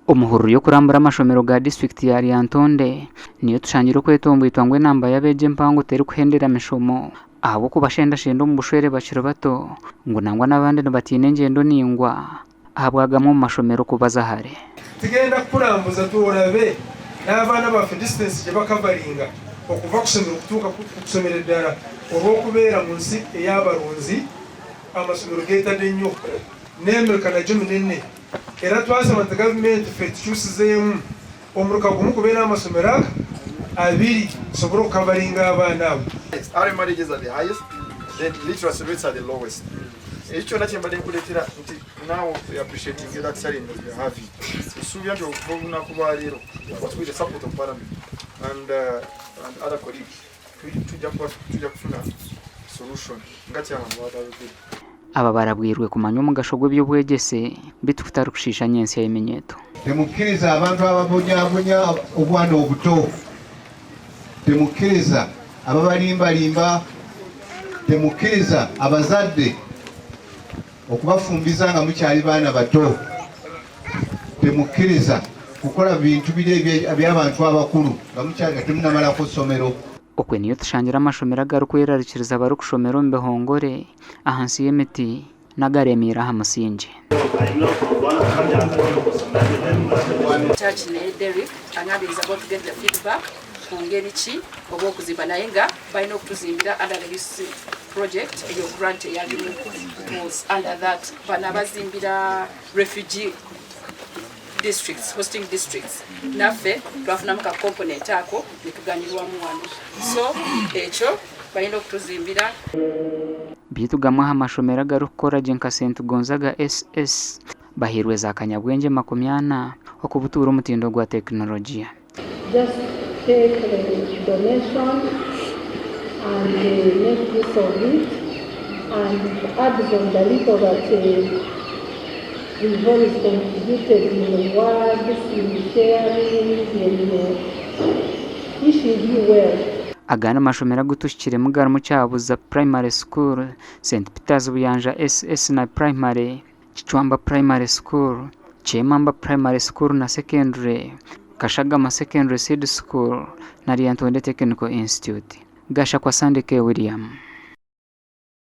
Omu hururu y'okurambura amashomero ga disiturikiti ya Lyantonde niyo tushangire okwetomboitwa ngu enamba y'abeegi empango terikuhendera mishomo ahabw'okubashendashenda omu bushwere bakiri bato ngu nangwa n'abandi nibatiina engyendo ndaingwa ahabwa gamwe omu mashomero kubaza hare. Tugenda kukurambuza turabe n'abaana baffe distance gye bakavaringa okuva kusomero kutuuka kusomero eddala. Olw'okubeera mu nsi ey'abarunzi, amasomero geetade nnyo n'emirika nagyo minene, era twasaba nti gavumenti ffe tukyusizeemu omuruka gumwe gubeere amasomero aga abiri tusobole okukavaringa abaana abo. Early marriages are the highest, then literacy rates are the lowest. Ekyo kyona kyembadde nkuleetera nti naawe appreciating that challenge that we are having. Nsuubira nti okuva olunaku lwaleero, what with the support of parliament and other colleagues, tujja kuba tujja kufuna solution nga chairman bw'abayogedde. Aba barabwirwe kumanya omugasho gw'eby'obwegyese beitu kutari kushiisha nyentsya y'eminyeeto. Temukkiriza abantu ababonyabonya obwana obuto. Temukkiriza ababalimbalimba. Temukkiriza abazadde okubafumbiza nga mukyali baana bato. Temukkiriza kukola bintu biri eby'abantu abakulu nga mukyali nga temunamalako ssomero. Okwe niyo tushangire amashomero agarikwerarikiriza abarikushomera omu bihongore, ahansi y'emiti n'agaremiire aha musingi. Church naye Derrick angambye is about to get the feedback ku ngeri ki oba okuzimba, naye nga balina okutuzimbira under the UC project. Eyo grant eyalimu was under that, bano abazimbira refugee districts, hosting districts, naffe twafunamu ka component ako netuganyulwamu wano, so ekyo balina okutuzimbira. Beitu gamwe aha mashomero agarikukora gye nka St Gonzaga SS bahairwe za kanyabwengye 40 okubutuura omutindo gwa tekinologiya. Just take the donation and make use of it and add on the little that we've always contributed in words, in sharing, in wishing you well. Agandi mashomero agu tuhikiremu garimu Kyabuza Primary School, St Peters Buyanja SS na Primary, Kicwamba Primary School, Kyemamba Primary School na Secondary, Kashagama Secondary Seed School na Lyantonde Technical Institute. Gashakwa Sandeke William.